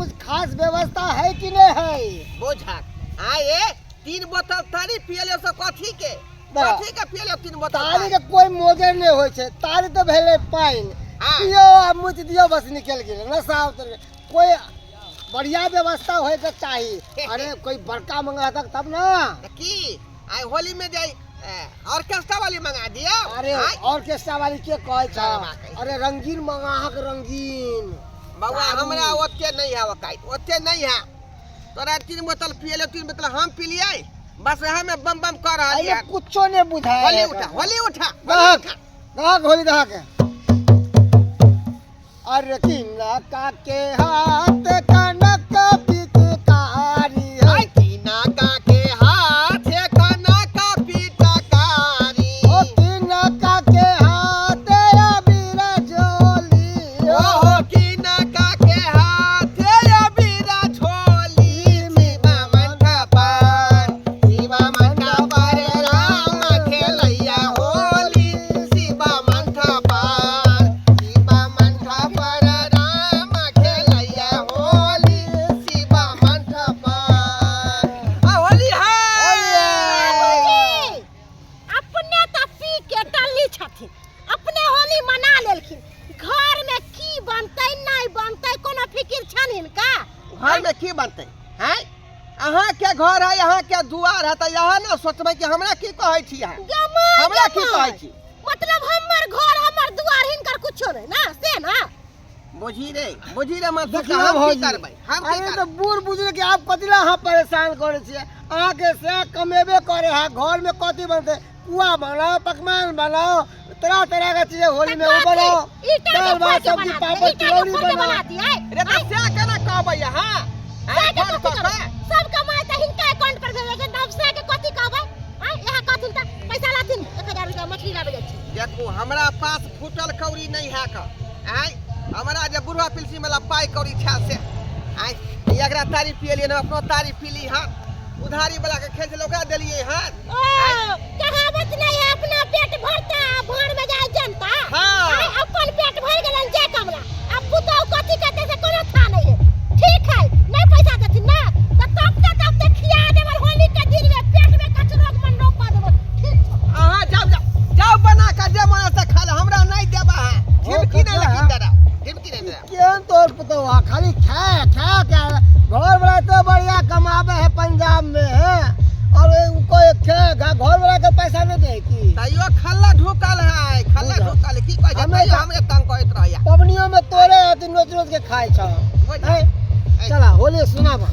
कुछ खास व्यवस्था है कि नहीं है? बोझा आए 3 बोतल तारी पियले से कथी के? बा। कथी के पियले 3 बोतल? तारी के कोई मोजे नहीं होइ छै, तारी तो भेलै पानि। हाँ। पियो आ मुति दियौ, बस निकलि गेलै, नशा उतरि गेल। कोई बढ़िया व्यवस्था होय के चाही। अरे कोई बड़का मंगा तक तब ना। की आइ होली में जाई ऑर्केस्ट्रा वाली मंगा दियो। अरे आइ, ऑर्केस्ट्रा वाली के कहै छ? चल, बाकी। अरे रंगीन मंगाहक, रंगीन बउआ दारू। हमरा ओते नहीं है औकात, ओते नहीं है। तोरा 3 बोतल पियले, 3 बोतल हम पिलियै, बस वएह में बम बम कर रहल अरे है। कुछो नहीं बुझाय। होली उठा, होली उठा, होली दहक उठा। दहक होली दहक। अरे किना का के हाथ कनक पिचकारी है। आइ कीना का के हाथ कनक पिचकारी। ओ किना का के हाथ अबीर झोली। ओहो कीना का के हाथ अबीर झोली। शिवा मंडपार, शिवा मंडपार राम खेलैया होली। शिवा मंडपार, शिवा मंडपार राम खेलैया होली। शिवा मंडपार। आ होली है। बाबूजी अपने तऽ पी के टल्ली छथिन, अपने होली मना लेलखिन, घर में की बनतै नहीं बनतै कोनो फिकिर छनि हिनका? घर में की बनतै हैं? अहाँ के घर है, अहाँ के दुआर है, तऽ यहाँ ने सोचबै कि हमरा की कहै छी अहाँ? गमाय हमरा की गमाय। कहै छी? मतलब हमर घर हमर दुआर हिनकर कुछो नहीं ना, से ना? बुझी रे, बुझी रे मन, देखियौ हम की भौजी। करबै, हम की अरे करबै? तऽ बूढ़ बुजुर्ग के आप कथी ला अहाँ परेशान करै छियै? अहाँके से कमेबे करे है, घर में कथी बनतै? पुआ बनाओ, पकवान बनाओ, तरह तरह के चीज होली में वो बनाओ, ईटा के दाल फोड़ भात के सब्जी बना पापड़ ईटा के तिलौरी फोड़ के बनाओ। बना दियै। रे तऽ से केना कहबै अहाँ? से के फोन कथी कऽ करबै? कऽ? सब कमाइ तऽ हिनका अकाउंट पर भेजै छै, तब से के कथी कहबै? आँय, इएह कहथिन तऽ पैसा लाथिन, 1000 रुपया मछली लाबै जाइ छी। देखू हमरा पास फूटल कौड़ी नहीं है का। आँय हमरा जे बुढ़वा पिलसी वाला पाई कौड़ी छै से। आँय एकरा तारी पियलियै ने, अपनो तारी पीली हन, उधारी वाला के खेल छलै ओकरा देलियै हन। ओ कहावत नहीं है, अपना पेट भरता भाड़ में जाए जनता। हाँ। आँय, अपन पेट भर गेलन जय कमला, अब पुतहु कथी कहते से कोनो था नहीं है। ठीक है, नहीं पैसा देथिन ना तो तब तक तब तक खिया देबन होली के दिन में, पेट में कचरो के मन रोपा देबन। ठीक छौ। अहाँ जाउ जाउ जाउ बना के जे मन से खा ले, हमरा नहीं देबा है। झिमकी नहीं हो, लेकिन देना, झिमकी नहीं देना। केहन तोर पुतहु है, खाली खाए खाए के घर वाला तो बढ़िया कमावे है पंजाब में है, और उनको एक खाए घर वाला के पैसा नहीं दे की। तैयो खल्ला ढुकल है, खल्ला बुझल। ढुकल है, की कहै छै? हमे तैयो तऽ- हमरे तंग करैत रहैया। पबनियों में तोरे अथी नोच नोच के खाए छौ। बुझल। हैं? चला होली सुनाबा।